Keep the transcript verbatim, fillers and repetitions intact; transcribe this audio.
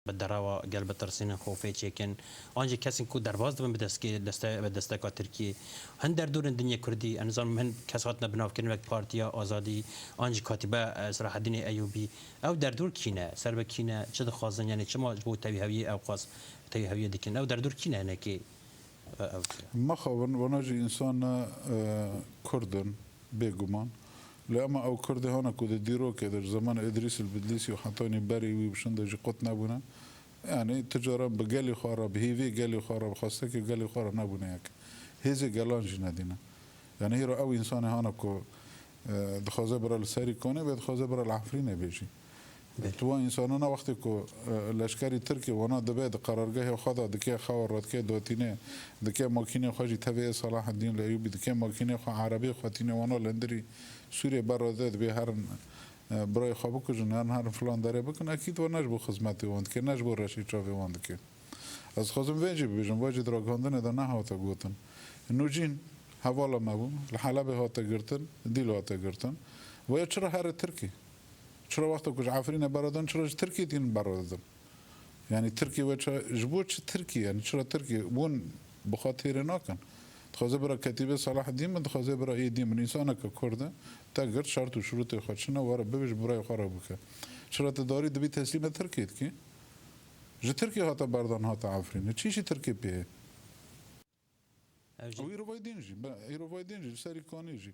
bi derewa gel bitirsînin, xofê çêkin. An jî kesên ku derbas dibin bi destke-, deste-, bi desteka Tirkiyê. Hin derdorên dinyê Kurdî, em nizanim hin kes hatine binavkirin wek Partiya Azadî, an jî Katîbe, e, Selahedînê Eyûbî. Ew derdor kî ne? Ser bi kî ne? Çi dixwazin? Yanî çima ji bo tevîheviyê ew qas tevîheviyê dikin? Ew derdor kî ne hinekê? E, ew Mexabin, vana jî însan ne, e, Kurd in, bêguman. Lê ema ew Kurdê hana ku di dîrokê de ji zemanê Îdrîs il Bidlîsî û hetanî berî wî bi şin de jî qut nebûne. Yanî tu caran bi gelî xwe re, bi hîvê gelî xwe re, bi xwestekê gelî xwe re nebûne yek. Hêzê gelan jî nedîne. Yanî hîro ew însanê hana ku, e, dixwaze bira li Serîkanê bê, dixwaze bira li Efrînê bê jî. Tu wan însanana wextê ku, e, leşkerî Tirkê wana dibe di qerargehê xwe de dike xewa radike dotîne, dike makînê xwe jî tevê Selahedîn li Eyûbî, dike makînê xwe erebê xwe tîne wana lendirî Sûriyê berrade dibê herin, e, birayê xwe bikujin, yan herin filan derê bikin, ekîd wana ji bo xizmetê wan dike, ne ji bo reşê çavê wan dike. Ez dixwazim vê jî bibêjim, va jî di ragihandinê de nehate gotin. Nûcîn hevala me bû, li Helebê hate girtin, dîl hate girtin. Vaya çira here Tirkî? Çira wexta ku ji Efrînê beradin, çira ji Tirkî tînin beradin? Yanî Tirkî we çi, ji bo çi Tirkî? Yanî çira Tirkî? Hûn bi xwe têrê nakin. Dixwaze bira ketîbê Selahedîn bin, dixwaze bira êdî bin. Însaneke Kurd e, te girt şert û şurûtê xwe çi ne, were bibêj, birayê xwe re bike. Çira tu darî dibî teslîmê Tirkî dikî? Ji Tirkî hate berdan hate Efrînê. Çi jî Tirkî pê ye? Ev jî Ew îrovayê din jî, be, îrovayê din jî, li Serîkanê jî.